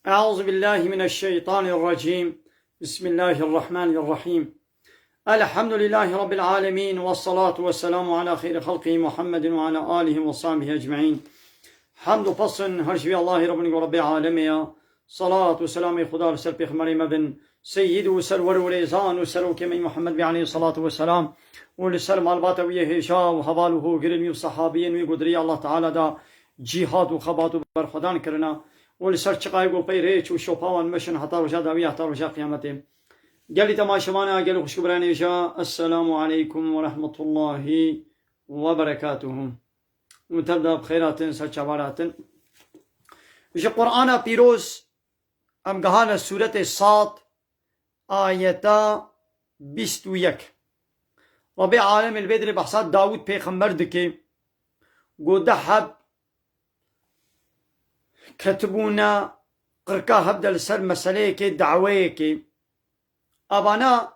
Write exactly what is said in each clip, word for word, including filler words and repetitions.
أعوذ بالله من الشيطان الرجيم. بسم الله الرحمن الرحيم. الحمد لله رب العالمين، والصلاة والسلام على خير خلقه محمد وعلى آله وصحبه أجمعين. Hemd û pesn her ji vî Allahî Rabbin ku Rabbê alemê ya. Salat û selamê Xuda li ser pêxemberê me bin, seyyid û serwer û rêzan û serokê me Muhammed bî aleyhî salatu ve selam û li ser malbata wî yê hêja û heval û hogirên wî û sehabiyên wî ku di rêya Allah Teala da cîhad û xebat û berxwedan kirina û li ser çiqayê ku pey rêç û şopa wan meşin heta roja dawî, heta roja qiyametê. Gelî temaşevana, gelî xwişk û birayên hêja, Esselamu aleykum ve rahmetullahi ve berekatuhu. Hûn tev de bi xêr hatin, ser çavan hatin. Ji Qur'ana Pîroz em gehane sûretê Sad, ayeta bîst û yek. Rabbê alemê li vê dirê behsa Dawûd pêxember dike. Got, deh heb ketibûne qirka hev de li ser meseleyekê, daweyekê. Evana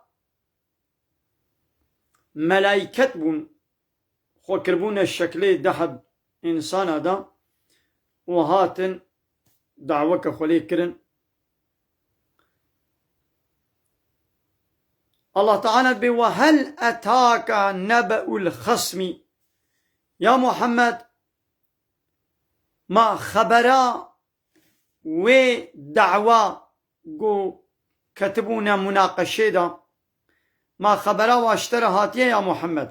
melayket bûn, xwe kiribûne şeklê deh heb însana de û hatin daweke xwe lê kirin. Allah Teala dibê, "Ve hel etaka nebe'ul xasmi." Ya Muhammed, ma xebera wê dawa ku ketibûne munaqeşê de, ma xebera wa ji te re hatiye ya Muhammed?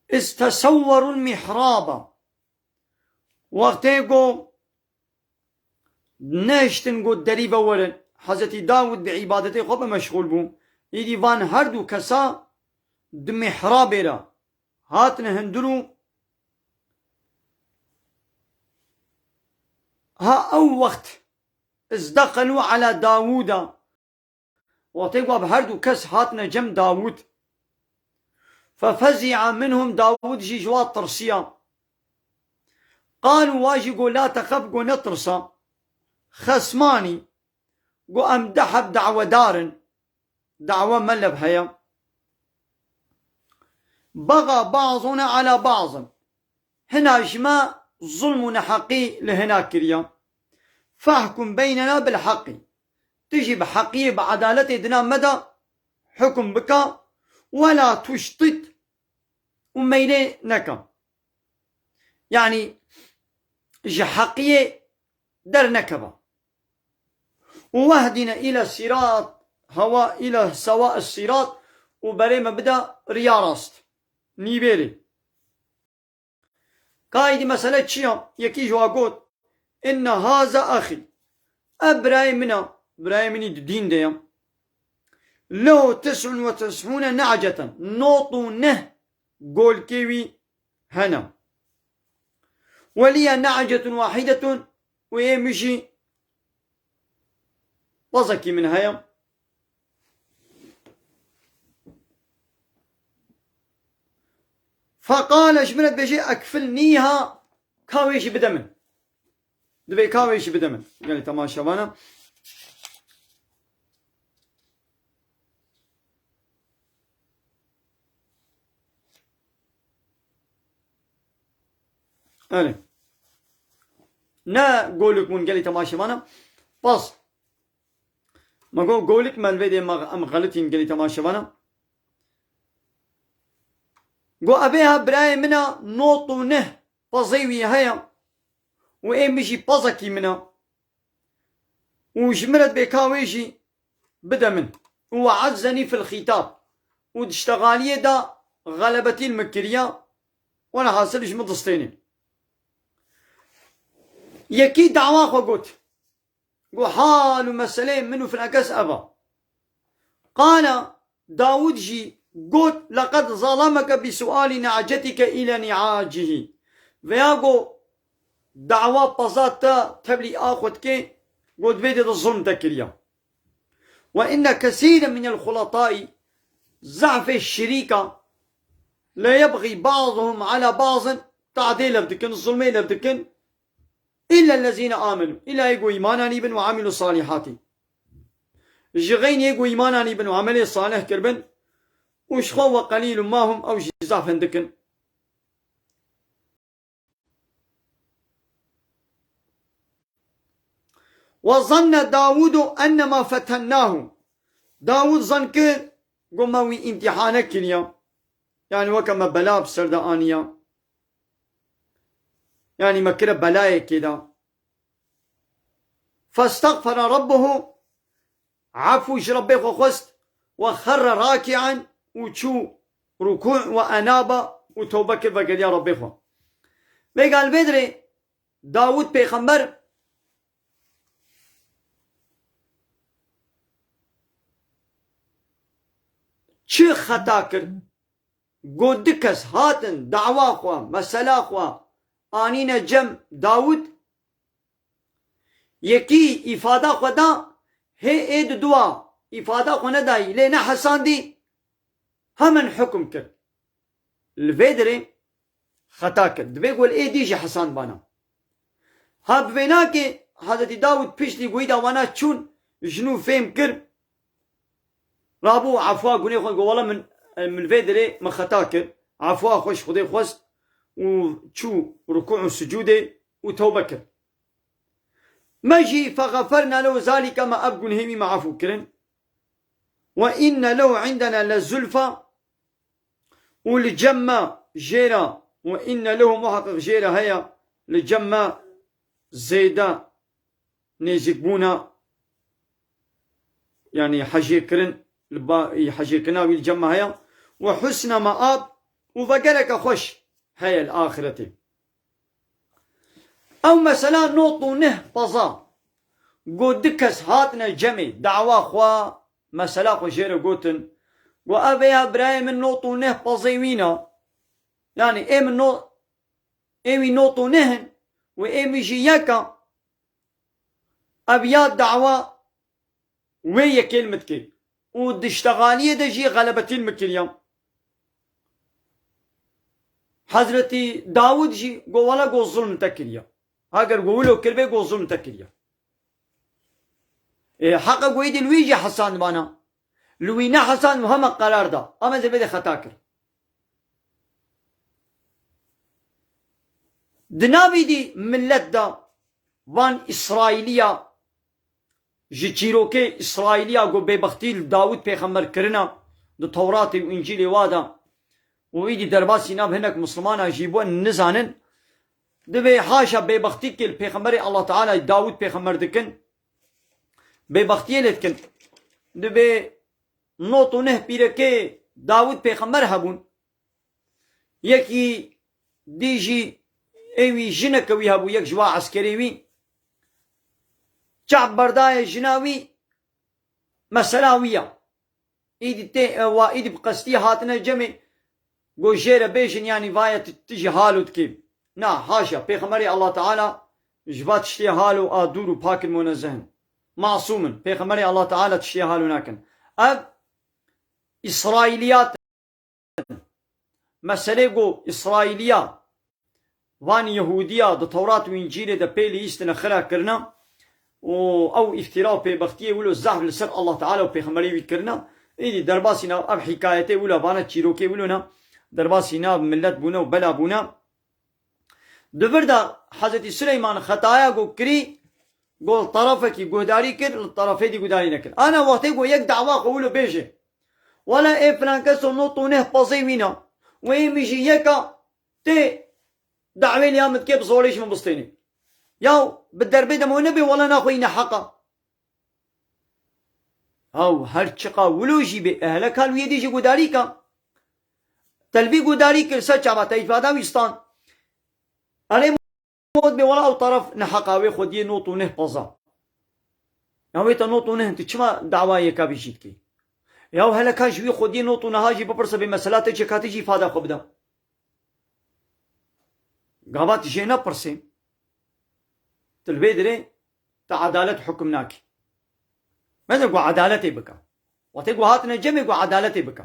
İz tesewwerul mihraba. Wextê ku nehiştin ku derî ve werin, Hezretî Dawud bi îbadetê xwe bi meşxûl bû. Îdî van her du kesa di mihrabê re hatine hundir û ha ew wext izdexelû ala Dawuda. Wextê ku bi her du kes hatine cem Dawud. Fefezi'a minhum, Dawud jî ji wa tirsiya. Qalû, wa jî got, la texef, got, netirsa. Xesmanî, got, em deh heb dawedar in. Dawa me lev heye. Baga ba'zuna ala ba'zin. Hina ji me zulm û neheqî li hina kiriye. Fahkum beynena bil heqî. Tu jî bi heqiyê, bi edaletê di nav me de hukum bike. Wela tuştit û meylê neke. Yanî ji heqiyê dernekeve. Û wehdine île sîrat, hewa île sewa sîrat û berê me bide riya rast. Nîvêrê. Ka êdî mesele çi ya? Yekî ji wa got, inne haza axî. Ev birayê min e, birayê min î di dîn de ye. Lehu tis'un ve tis'ûne ne'ceten. Nod û neh golkê wî hene. Ve liye ne'cetun wahidetun û ê min jî pezekî min heye. Feqale, ji min re dibêje, ekfilnîha, ka wê jî bide min. Divê ka wê jî bide min. Gelî temaşevana. Erê. Ne golik bûn gelî temaşevana. Pas. Me got golik me li vê dê me em xelitîn gelî temaşevana. Got, evê ha birayê min a, nod û neh pezê wî heye û ê min jî pezekî min a. Û ji min re dibê ka wê jî bide min. Û we'ezzenî fil xîtab. Û di ştegaliyê de xelebetî li min kiriye. Welhasil ji min distêne. Yekî dawa xwe got. Got, hal û meseleyê min û filan kes ev e. Qala, Dawud jî got, leqed zalemeke bi sualî ne'cetike île ni'acihî. Veya got, dawa peza te tevlî a xwe dike, got, vê de zulm te kiriye. Ve inne kesîre minel xuletayî, zehfê şirîka, le yebxî ba'duhum ala ba'zin, tadê lev dikin, zulmê lev dikin. Îllellezîne amenû. Îlla yê ku îman anîbin û amîlû salîhatî. Ji xeynî yê ku îman anîbin û emelê salih kiribin û ji xwe we qelîlun ma hum, ew jî zaf hindik in. وظن داود أنما فتناه. Dawud zan kir, got me wî îmtîhane kiriya. Yani weke me bela bi ser de aniya. Yani me kire belayekê de. فاستغفر ربه, efû ji Rebbê xwe xwest, وخر راكعا, û çû rukû, وأناب, û tewbe kir vegeriya Rebbê xwe. Vêga li vê dirê Dawud pêxember çi xeta kir? Got du kes hatin dawa xwe, mesela xwe anîne cem Dawud. Yekî îfada xwe da, hê ê di dua îfada xwe nedayî, lê nehesandî, hemen hukm kir. Li vê dirê xeta kir. Divê ku li êdî jî hesand bana. Ha bi vê nakê Hezretî Dawud piştî ku îda wana çûn, ji nû fêm kir, rabû efwa gunê xwe, got, wela min, min vê dirê min xeta kir. Efwa xwe ji Xwedê xwest û çû rukû û sicûdê û tewbe kir. Me jî فغفرنا له ذلك, me ev gunhê wî me efû kirin. وإن له عندنا لزلفى, û li cem me jê re, وإن له, muheqeq jê re heye, li cem me zêde nêzîkbûna, yani hejêkirin, li ba-, hejêkirina wî li cem me heye, وحسن مآب, û vegereke xweş heye li axiretê. Ew mesela nod û neh peza, got du kes hatine cemê, dawa xwe, mesela xwe jê re gotin, got, ev ê ya birayê min nod û neh pezê wî ne. Yani ê min no-, ê wî nod û neh in û ê min jî yek e. Ev ya dawa wê yekê li min dikê. Û di ştexaliyê de jî xelebetî li min kiriya. Hezretî Dawud jî got, wela got zulm te kiriya. Heger got wilo kiribê, got zulm te kiriya. Ê, heqa got êdî li wî jî hesand bana. Li wî nehesand û hema qerar da. Ama zê bê de xeta kir. Di navî dî millet de van Îsraîliya, ji çîrokê Îsraîliya ku bêbextî li Dawûd pêxember kirina di Tewratê û Încîlê wa de û îdî derbasî nav hinek Mislimana jî bû nizanin, divê haşa bêbextîkê li pêxemberê Allah Teala Dawûd pêxember dikin, bêbextiyê lê dikin. Divê nod û neh pîrekê Dawûd pêxember hebûn. Yekî dî jî ê wî jineke wî hebû, yek ji wa eskerê wî. Çav berdaye jina wî, mesela wî ya. Îdî tê, e, wa îdî bi qestî hatine cemê, got jê re bêjin, yanî vaye tu, tu jî halo dikê. Na, haşa, Pêxemberê Allah Teala ji va tiştê halo a dûr û pak in, munezzeh in. Masûm in. Pêxemberê Allah Teala tiştê halo nakin. Ev Îsraîliyat in. Meselê ku Îsraîliya, van Yehûdiya di Tewrat û Încîlê de pê lîstine xira kirine û ew îftîra û pêbextiyê wilo zehf li ser Allah Teala û Pêxemberê wî kirine, îdî derbasî nav ev hîkayetê wilo, vana çîrokê wilo ne, derbasî nav millet bûne û bela bûne. Di vir de Hezretî Sileyman xetaya ku kirî, ku li terefekî guhdarî kir, li terefê dî guhdarî nekir. Ana wextê ku yek dawa xwe wilo bêje, wele ê filan keso nod û neh pezê wî ne û ê min jî yek a, tê dawê liya min dikê, bi zorê ji min bistênê. Ya bi derbê de me nebê, wele naxwe yî neheq a. Haw, her çiqa wilo jî bê, e, hele kal wî yê dî jî gudarî ka. Te li vî gudarî kir, ser çava te îfada wî stand. Erê, mod bê, wela ew taraf neheqa wê xwediyê nod û neh peza. Ya wê te nod û neh, tu çima dawa yeka vî jî dikî? Ya hele ka ji wî xwediyê nod û neha jî bipirse, vê mesela te çêka, tu jî îfada xwe bide. Gava tu jê nepirsê, tu li vê dirê te edalet hukum nakî. Meze ku edaletê bike. Wextê ku hatine cemê ku edaletê bike.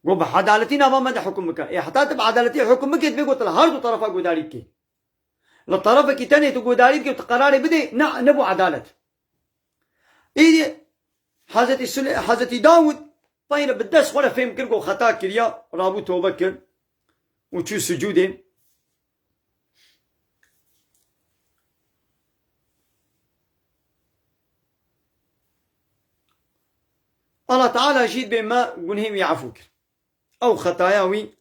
Ku bi edaletî nava me de hukum bike. Ê heta tu bi edaletî hukum bikê, divê ku tu li her du terefa gudarî bikê. Li terefekî tenê tu gudarî bikê û tu qerarê bidê, ne, nebû edalet. Îdî Hezretî Sule-, Hezretî Dawûd peyre bi dest xwe re fêm kir ku xeta kiriya, rabû tobe kir û çû sicûdê. Allah Teala jî dibê me gunhê wî efû kir. Ew xetaya wî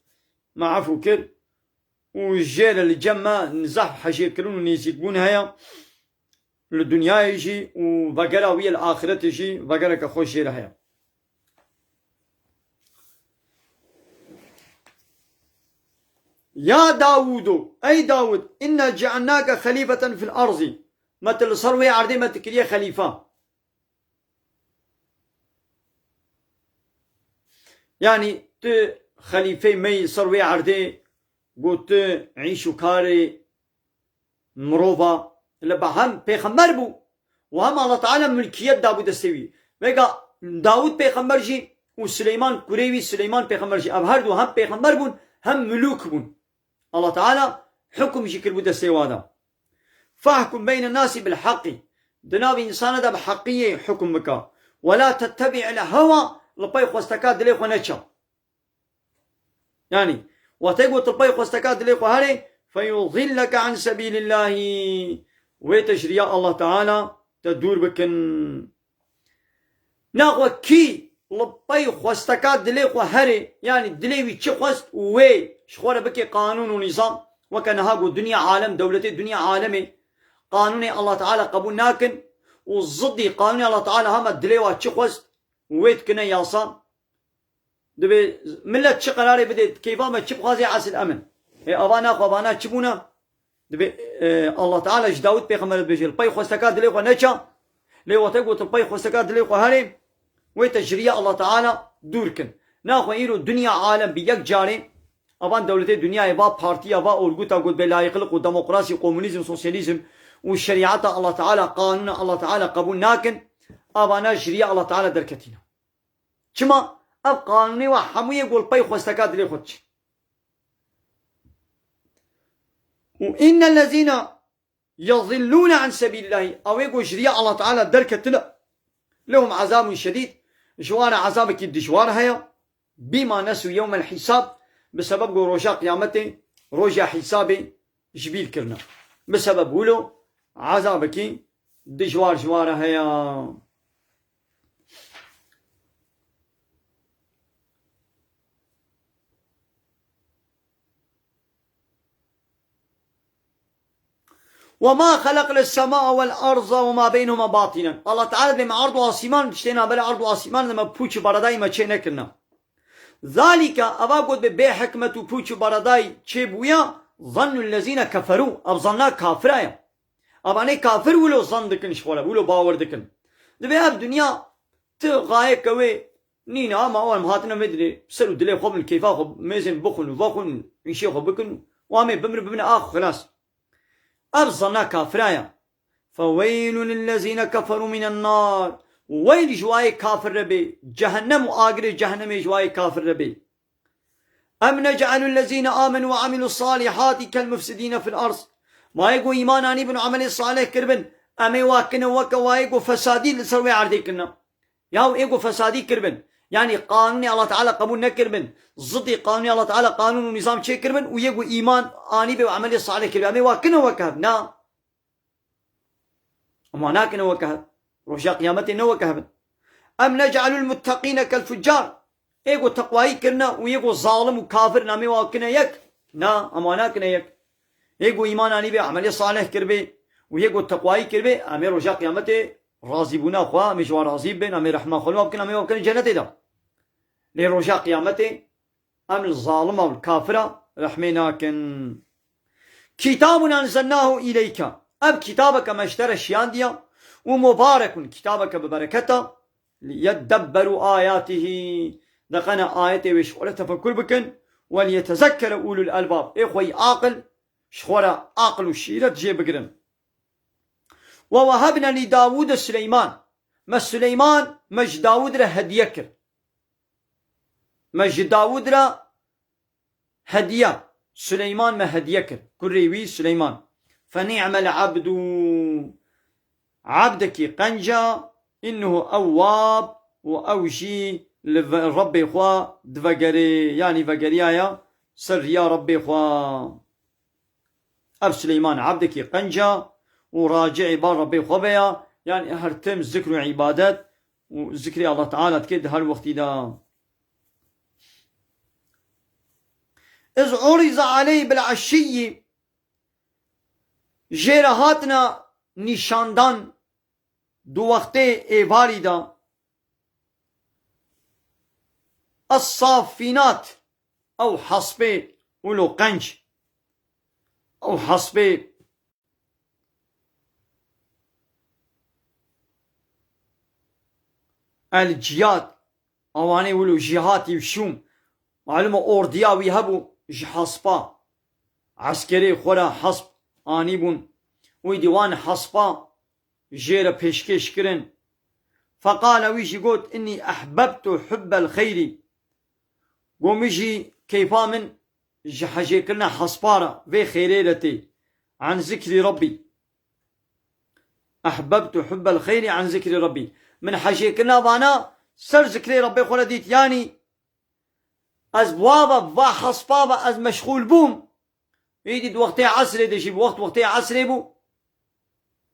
me efû kir û jê re li cem me zehf hejêrkirin û nêzîkbûn heye. Li dinyayê jî û vegera wî ye li axiretê jî vegereke xweş jê re heye. Ya Dawûdo, ey Dawûd, inna cealnake xelîfeten fil erzî. Me tu li ser wê erdê me tu kiriye xelîfa. Yanî tu xelîfeyê me yî ser wê erdê, got tu îş û karê mirova, li ba hem pêxember bû û hem Allah Teala milkiyet dabû destê wî. Vêga Dawûd pêxember jî û Sileyman kurê wî Sileyman pêxember jî, ev her du hem pêxember bûn, hem milûk bûn. Allah Teala hukum jî kiribû destê wa de. Fahkum beyne nasi bil haqqi. Di nav însana de bi heqiyê hukum bika. Ve la tettebi'il hewa, li pey xwesteka dilê xwe neça. Yanî, wextê got li pey xwesteka dilê xwe herê, feyudilleke an sebîlillahî. Wê te ji riya Allah Teala te dûr bikin. Naxwe kî li pey xwesteka dilê xwe herê, yanî dilê wî çi xwest û wê ji xwe re bike qanûn û nîzam, weke niha got dinya alem, dewletê dinya alemê qanûnê Allah Teala qebûl nakin û zidî qanûnê Allah Teala hema dilê wa çi xwest û wê dikine yasa. Dibê millet çi qerarê bidê, keyfa me çi bixwazê esil em in. Ê ava naxwe, avana çi bûne? Dibê, e, Allah Teala ji Dawud pêxember dibêje, li pey xwesteka dilê xwe neça. Lê wextê got, li pey xwesteka dilê xwe herê, wê te ji riya Allah Teala dûr kin. Naxwe îro dinya alem bi yek carê, avan dewletê dinyayê, va partiya, va orguta got bê layıklık û demokrasî, komunîzm, sosyalîzm û şerîeta Allah Teala, qanûna Allah Teala qebûl nakin, avana ji riya Allah Teala derketîne. Çima? Ev qanûnê wa hemû yê got li pey xwesteka dilê xwe diçin. Û innellezîne yezillûne an sebîlillahî, ew ê got ji riya Allah Teala derketine, lehum ezabun şedîd, ji wan re ezabekî dijwar heye, bîma nesû yewmel hîsab, bi sebeb got roja qiyametê, roja hîsabê ji bîr kirine. Bi sebeb wilo ezabekî dijwar ji wan re heye. Ve ma xelaqne sema vel arza ve ma beynehuma batîlen. Allah Teala dê me erd û asîman, tiştê navbera erd û asîman de me pûç û baradayî me çê nekirine. Zalike, eva got be bê hikmet û pûç û baradayî çê bûya, zannul lezîne keferû, ev zanna kafira ye. Evanê kafir wilo zan dikin ji xwe re, wilo bawer dikin. Dibê ev dinya ti xayeke wê nîne, ama ew em hatine vê dilê, ser û dilê xwe bin, keyfa xwe mêzin bixwin û vexwin, îşê xwe bikin û em ê bimrin bibine ax xilas. Ev zanna kafira ye. Feweylun lillezîne keferû mînen nar. Weyl ji wayê kafir re bê. Cehennem û agirê cehennemê ji wayê kafir re bê. Em nec'elul lezîne amenû ve amilus salihati kel mufsidîne fil ard. Wayê ku îman anîbin û emelê salih kiribin, em ê wa kine weke wayê ku fesadî li ser wê erdê kirine. Yaw ê ku fesadî kiribin, yanî qanûnê Allah Teala qebûl nekiribin, zidî qanûnê Allah Teala qanûn û nîzam çêkiribin û yê ku îman anîbê û emelê salih kiribin, em ê wa kine weke hev? Na. Em wa nakine weke hev. Roja qiyametê ne weke hev in. Em nec'elul mutteqîne kel fuccar. Ê ku teqwayî kirine û yê ku zalim û kafir in, em ê wa kine yek? Na, em wa nakine yek. Ê ku îman anîbê, emelê salih kiribê û yê ku teqwayî kiribê, em ê roja qiyametê razîbûna xwe, em ê ji wan razî bibin, em ê rehma xwe li wan bikin, em ê wan bikin cennetê de. Lê roja qiyametê em li zalima û li kafira rehmê nakin. Kitabun enzelnahu îleyke. Ev kitabeke me ji te re şiyandiye û mubarekun, kitabeke bi bereket e, liyeddebberu ayatihî. Deqene ayetê wê ji xwe re tefekur bikin. Ve liyetezekkere ulul elbab. Ê xweyî aqil ji xwe re aqil û şîret jê bigirin. Ve wehebne li Dawûde Sileyman. Me Sileyman me ji Dawûd re hediye kir. Me ji Dawûd re hediye. Sileyman me hediye kir. Kurê wî Sileyman. Fe ni'mel abdu. Abdekî qenca, innehu ewwab, û ew jî li ve-, Rebbê xwe divegerê, yanî vegeriyaye ser riya Rebbê xwe. Ev Sileyman abdekî qenca û raci'ê ba Rebbê xwe be ya, yanî her tim zikr û îbadet û zikrê Allah Teala dike di her wextî de. Iz uriza aleyh bil eşiyyi, jê re hatina nîşandan di wextê êvarî de. Es-safînat, ew hespê wilo qenc, ew hespê el-ciyad, ewanê wilo jî hatî û şûm. Malum e, ordiya wî hebû ji hespa, eskerê xwe re hesp anîbûn. Wî dî wan hespa jê re pêşkêş kirin. Feqale, wî jî got, "Innî ehbebtu hubbel xeyrî." Got, "Min jî keyfa min ji hecêkirina hespa re, vê xêrê re tê. An zikrî Rabbî. Ehbebtu hubbel xeyrî an zikrî Rabbî." Min hecêkirina vana ser zikrê Rabbê xwe re dît. Yanî ez bi wa ve, bi va hespa ve ez meşxûl bûm. Êdî di wextê esrê de jî, bi wext wextê esrê bû.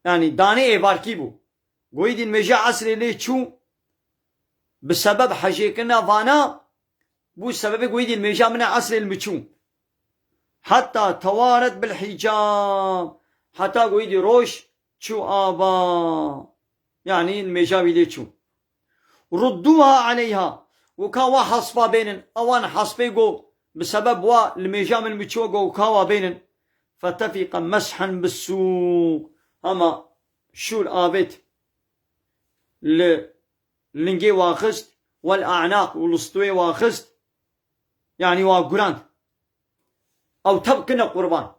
Yanî danê êvarkî bû. Goyî dî nimêja esrê lê çû, bi sebeb hecêkirina vana, bû sebebê goyî dî nimêja min a esrê li min çû. Heta tewaret bil hicab. Heta goyî dî roj çû ava. Yanî nimêja wî lê çû. Rudduha aleyha. Û ka wa hespa bênin. Ewan hespê go, bi sebeb wa nimêja min min çû go, ka wa bênin. Fetefiqe meshen bissûq. Hema şûr avêt li lingê wa xist, wel a'naq, û li stûyê wa xist, yanî wa gurand. Ew tev kine qurban.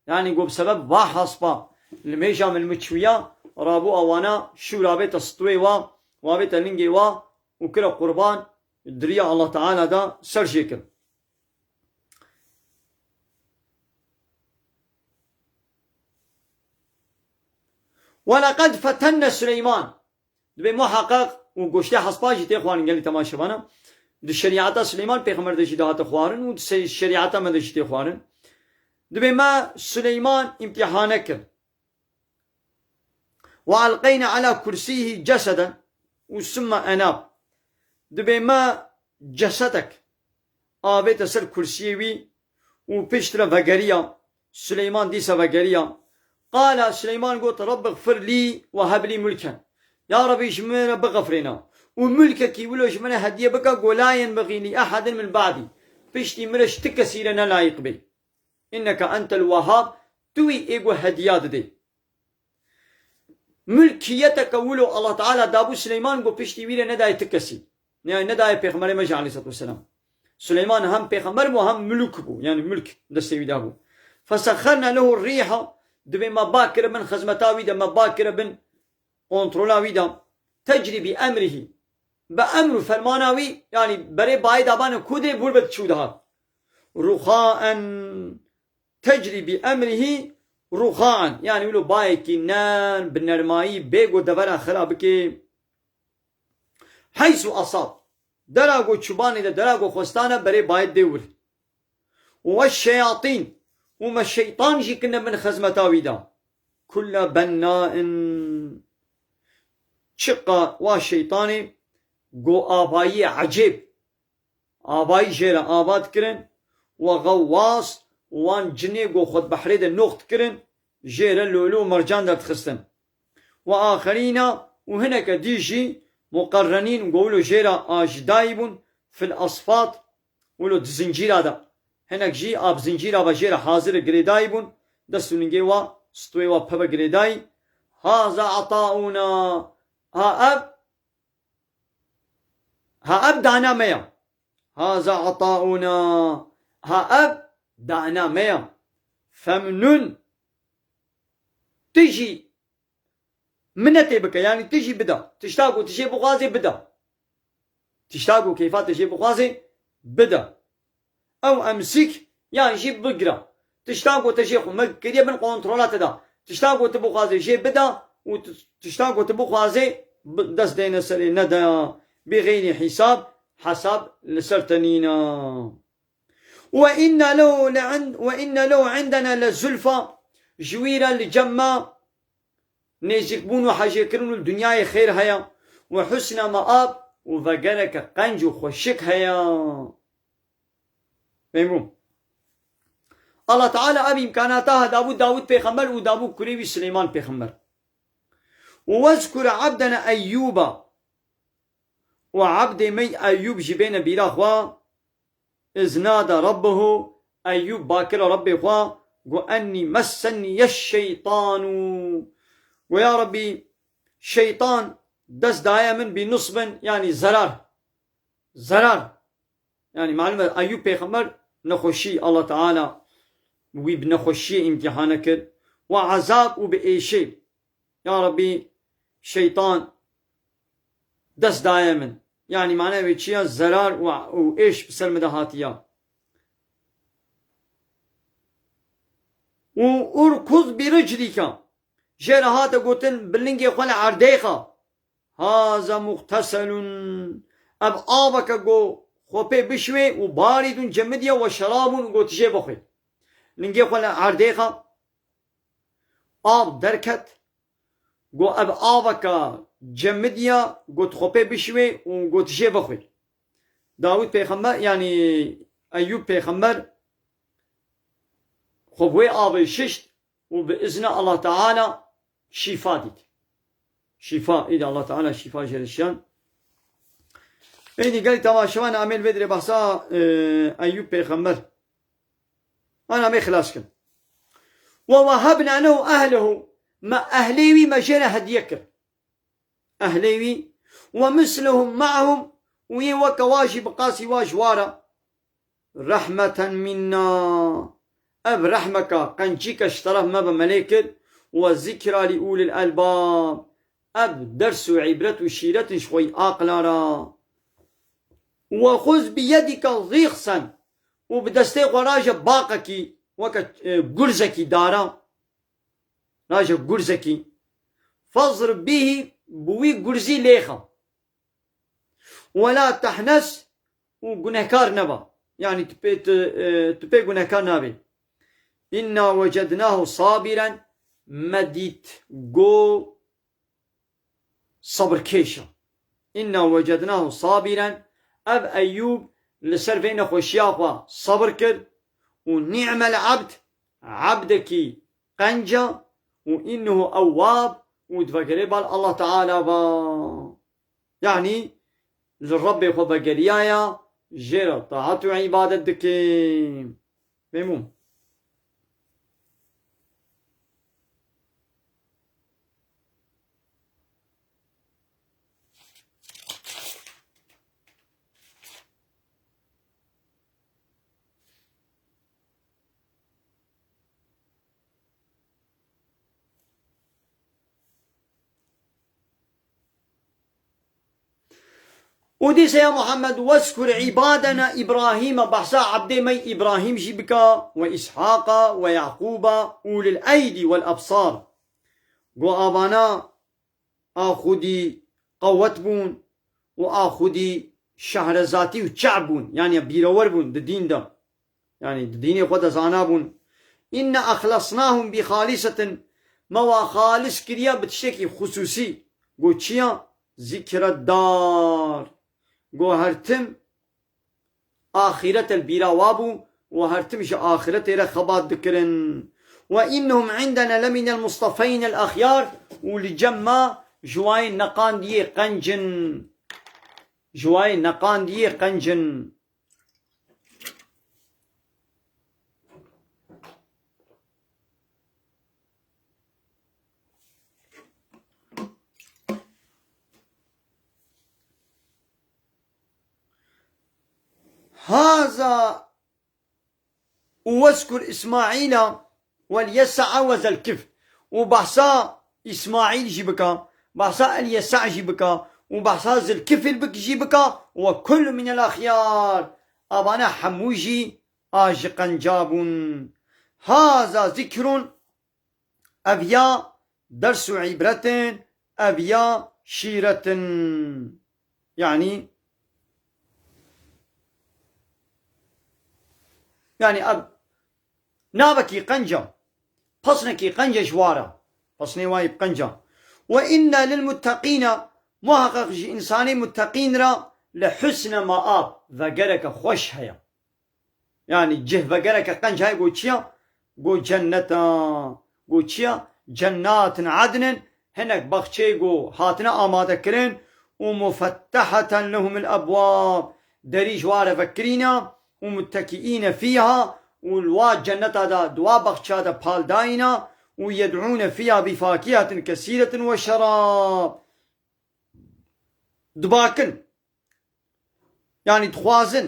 Yanî got, bi sebeb va hespa nimêja min min çûya, rabû ewana şûr avête stûyê wa, û avête lingê wa û kire qurban, di riya Allah Teala de ser jê kir. Weleqed fetenne Suleyman. Dibê muheqeq û goştê hespa jî tê xwarin gelî temaşevana. Di şerîeta Suleyman Pêxember de jî dihate xwarin û di se-, şerîeta me de jî tê xwarin. Dibê me Suleyman îmtîhane kir. Ve elqeyne ala kursîhî ceseden û summe enab. Dibê me cesedek avête ser kursiyê wî û piştre vegeriya. Suleyman dîsa vegeriya. Qala, Suleyman got, "Rabbi gfir lî ve heb lî mulken." Ya Rabî, ji min re bixifrêne û mulkekî wilo ji min re hediye bike, go la yenbexî lî ehedin min ba'dî. Piştî min re ji ti kesî re ne layîq bê. Inneke entel wehhab, tu wî ê ku hediya didê. Milkiyeteke wilo Allah Teala dabû Suleyman, ku piştî wî re nedayê ti kesî. Yani nedayê Pêxemberê me jî aleyhissalatu vesselam. Suleyman hem pêxember bû, hem muluk bû. Yani mulk destê wî dabû. Fesexxerna lehu rîha, dibê me ba kiribin xizmeta wî de, me ba kiribin kontrola wî de. Tecrî bi emrihî. Bi emr û fermana wî, yani berê bayê dabane ku dê bûr be çû dihat. Ruxaen. Tecrî bi emrihî ruxaen. Yani wilo bayekî nerm, bi nermayî bê ku devera xira bike. Heysu asab. Dera ku çubanê de, dera ku xwestane berê bayê dê wir. Ve şeyatîn. Û me şeytan jî kine bin xizmeta wî de. Kulle bennain. Çiqa wa şeytanê ku avayî ecêb. Avayî jê re ava dikirin, we xewas û wan cinê ku xwe di behrê de nox dikirin, jê re lûlû û mercan derdixistin. We axerîna û hineke dî jî muqerrenîn ku wilo jê re ajidayî bûn, fil asfat, wilo di zincîra de. Hinek jî a bi zincîra ve jê re hazir girêdayî bûn, dest û lingê wa, stûyê wa peve girêdayî. Haza etaûna, ha ev Ha ev dana me ya. Haza etaûna. Ha ev dana me ya. Femnun. Tu jî minetê bike, yani tu jî bida. Tişta ku tu jê bixwazê bida. Tişta ku keyfa tu jê bixwazê bida. Ew emsik yan jî bigira. Tiştan ku te jê xwe me kiriye bin kontrola te de. Tiştan ku tu bixwazê jê bida û tu-, tiştan ku tu bixwazê bi-, dest deyne serê nede. Bi xeyrî hîsab, hesab li ser te nîne. Ve inne lehu le ind-, ve inne lehu indena le zulfa. Ji wî re li cem me nêzîkbûn û hejêkirin û li dinyayê xêr heye. وحسن مآب، û vegereke qenc û xweşik heye. Memnûn. Allah Teala ev îmkanata ha dabû Dawud pêxember û dabû kurê wî Silêman pêxember. وَاذْكُرْ عَبْدَنَا أَيُّوبَ. Û abdê me Eyyûb jî bêne bîra xwe, إِذْ نَادَى رَبَّهُ، Eyyûb ba kira Rebbê xwe, got, أَنِّي مَسَّنِيَ الشَّيْطَانُ. Got, ya Rebbî, şeytan dest daye min بِنُصْبٍ، yanî zerar. Zerar. Yanî, malum e, Eyyûb pêxember nexweşî, Allah Teala wî bi nexweşiyê îmtîhane kir. Û ezab û bi êşê. Ya Rebbî, şeytan dest daye min. Yanî, mane wê çi ya? Zerar û, û êş bi ser min de hatiya. Û ارْكُضْ بِرِجْلِكَ. Jê re hate gotin, bi lingê xwe li erdê xe. هَذَا مُغْتَسَلٌ. Ev aveke go xwe pê bişwê û بَارِدٌ، cemidî ye, وَشَرَابٌ، û go tu jê bixwî. Lingê xwe li erdê xe, av derket, go ev aveke cemidî ye, go tu xwe pê bişwê û go tu jê bixwî. Dawud pêxember, yanî Eyyûb pêxember xwe bi wê avê şişt û bi izna Allah Teala şîfa dît. Şîfa, îdî Allah Teala şîfa jê re şiyan. Êdî gelî temaşevan, em ê li vê dirê behsa, e, Eyyûb pêxember. Ana me xilas kin. وَوَهَبْنَا لَهُ أَهْلَهُ. Me ehlê wî me jê re hediye kir. Ehlê wî. وَمِثْلَهُمْ مَعَهُمْ. Û yê weke wa jî bi qasî wa ji wa re. رَحْمَةً مِنَّا. Ev rehmeka, qencîke ji teref me bi me lê kir. وَذِكْرَى لِأُولِي الْأَلْبَابِ. Ev ders û îbret û şîret in ji xwe yî aqila re. وَخُذْ بِيَدِكَ ضِغْثًا. Û bi destê xwe raje baqekî, weke, e, gurzekî dara. Raje gurzekî. فَاضْرِب بِهِ. Bi wî gurzî lêxe. وَلَا تَحْنَثْ. Û gunehkar neba. Yanî tu pê, tu, e, tu pê gunehkar nabê. إِنَّا وَجَدْنَاهُ صَابِرًا. Me dît go sabirkêş e. إِنَّا وَجَدْنَاهُ صَابِرًا. Ev Eyyûb li ser vê nexweşiya xwe sabir kir. û نِعْمَ الْعَبْدُ. Ebdekî qenc e. û إِنَّهُ أَوَّابٌ. Û divegerê bal Allah Teala ve. Yanî, li Rebbê xwe vegeriyaye, jê re taet û îbadet dike. Memnûn. Û dîse ya Muhammed, وَاذْكُرْ عِبَادَنَا إِبْرَاهِيمَ، behsa ebdê me Îbrahîm jî bike, وَإِسْحَاقَ وَيَعْقُوبَ أُولِي الْأَيْدِي وَالْأَبْصَارِ. Go avana a xwedî qewet bûn û a xwedî şehrezatî û çev bûn, yanî bîrewer bûn di dîn de. Yanî di dînê xwe de zana bûn. إِنَّا أَخْلَصْنَاهُمْ بِخَالِصَةٍ، me wa xalis kiriye bi tiştekî xusûsî. Go çi ya? ذِكْرَى الدَّارِ. Go her tim axîret li bîra wa bû û her tim ji axîretê re xebat dikirin. وَإِنَّهُمْ عِنْدَنَا لَمِنَ الْمُصْطَفَيْنَ الْأَخْيَارِ. Û li cem me ji wayên neqandiyê qenc in. Ji wayên neqandiyê qenc in. هذا وَاذْكُرْ إِسْمَاعِيلَ وَالْيَسَعَ وَذَا الْكِفْلِ. Û behsa Îsmaîl jî bike, behsa El-Yesa jî bike, û behsa Zilkifil bik-, jî bike, وَكُلٌّ مِنَ الْأَخْيَارِ. Avane hemû jî a ji qenca bûn. هَذَا ذِكْرٌ. Ev ya ders û îbret in, ev ya şîret in. Yanî, yanî ev navekî qenc e, pesnekî qenc e ji wa re. Pesnê wa yî bi qenc e. وَإِنَّ لِلْمُتَّقِينَ Muheqeq ji însanê mutteqîn re li husne maab, vegereke xweş heye. Yanî cih vegereke qenc heye, go çi ya? Go cenneta. Go çi ya? Cennatin adnin, hinek baxçeyê go hatine amade kirin û mufetteheten lehumul ebwab, derî ji wa re vekirîne û muttekiîne fîha û li wa cenneta de, di wa baxça de pal dayîne û yed'ûne fîha bi fakihetin kesîretin we şerab. Dibakin. Yanî dixwazin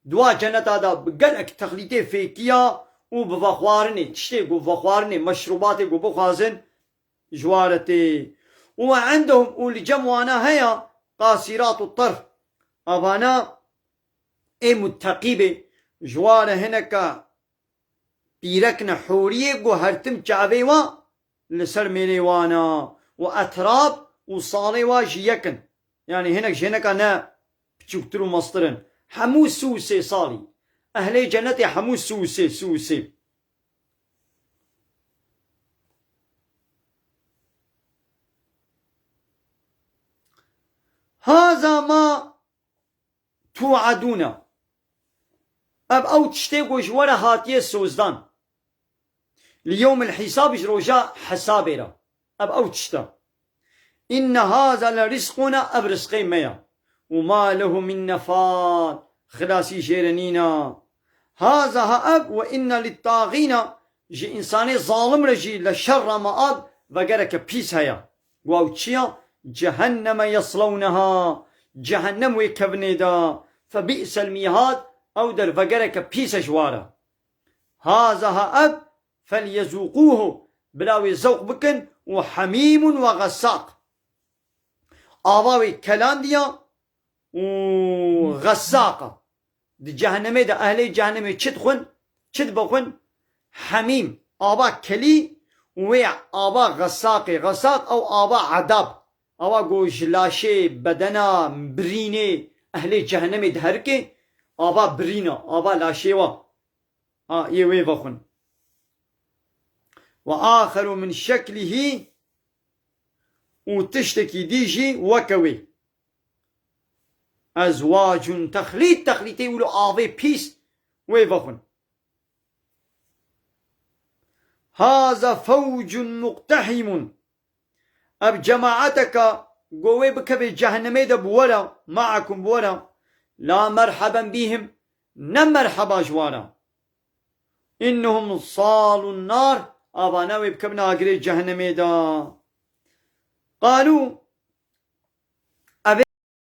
di wa cenneta de bi gelek texlîtê fêkiya û bi vexwarinê, tiştê ku vexwarinê, meşrûbatê ku bixwazin, ji wa re tê. Û we endehum, û li cem wana heye qasîrat û terf. Avana ê mutteqî bê, ji wa re hineka pîrekine hûriyê ku her tim çavê wa li ser mêrê wan e û etrab û salê wa ji yek in. Yanî hinek ji hineka ne piçûktir û mestir in. Hemû sî û sê salî. Ehlê cennetê hemû sî û sê, sî û sê. Haza ma tu'adûne. Ev ew tiştê ku ji we re hatiye sozdan. Li yewmil hîsab, ji roja hesabê re. Ev ew tişt e. Inne haza le rizquna, ev rizqê me ye. Û ma lehu min nefad, xilasî jê re nîne. Haza ha ev, ve inne littagîne, ji însanê zalim re jî le şerra meab, vegereke pîs heye. Û ew çi ya? Cehenneme yeslewneha, cehennem wê kevinê de. Fe bi'sel mihad, ew der vegereke pîs e ji wa re. Haza ha ev, felyezûqûhu, bila wê zewq bikin, û hemîmun ve xesaq. Ava wê kelandiya û xesaq e. Di cehennemê de ehlê cehennemê çi dixwin, çi dibixwin? Hemîm, ava kelî û wê ava xesaqê. Xesaq ew ava edab. Ava ku ji laşê bedena birînê ehlê cehennemê diherike, ava birîna, ava laşê wa. Ha, yê wê vexwin. Ve axeru min şeklihî, û tiştekî dî jî weke wê. Ezwacun texlît, texlîtê wilo avê pîs wê vexwin. Haza fewcun muqtehîmun. Ev cemaeteka go wê bikeve cehennemê de bi we re, maakum bi we re. La merheben bîhim, ne merheba ji wan re. Innehum salun nar, avana wê bikevin agirê cehennemê de. Qalû, ev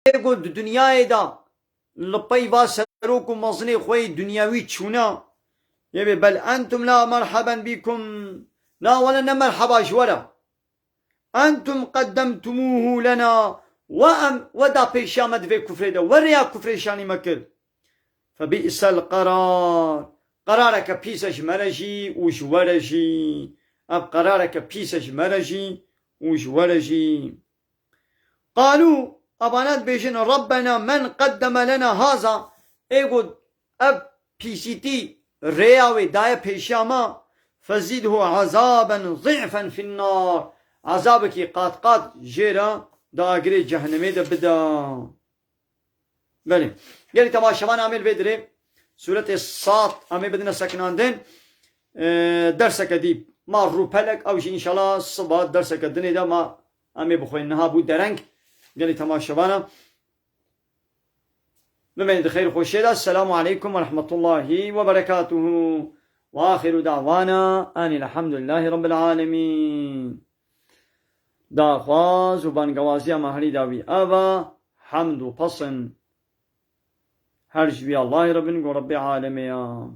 ê ku di dinyayê de li pey va serok û mezinê xwe yê dinyawî çûne, yê bê bel entum la merheben bîkum, na wele ne merheba ji we re. Entum qeddemtumûhu lena, we em, we da pêşiya me di vê kufrê de, we rêya kufrê şanî me kir. Febî'sel qerar. Qerareke pîs e ji me re jî û ji we re jî. Ev qerareke pîs e ji me re jî û ji we re jî. Qalû, avana dibêjin, Rabbena men qeddeme lena haza, ê ku ev pîsîtî rêya wê daye pêşiya me, fezîdhu ezaben zî'fen fin nar, ezabekî qat qat jê re di agirê cehennemê de bide. Belê. Gelî temaşevan, em ê li vê dirê Sûretê Sad em ê bidine sekinandin. Ee, derseke dî ma rûpelek, ew jî înşallah siba derseke dinê de ma em ê bixwînin. Niha bû dereng. Gelî temaşevana, bimeynin di xeyr û xweşiyê de. Selamu aleykum ve rahmetullahi ve berekatuhu. Ve axiru da'wana enil hamdulillahi rabbil alemin. Daxwaz û bangewaziya me herî dawî ev e, hemd û pesin her ji wî Allahê re bin, ku Rebbê alemê ya.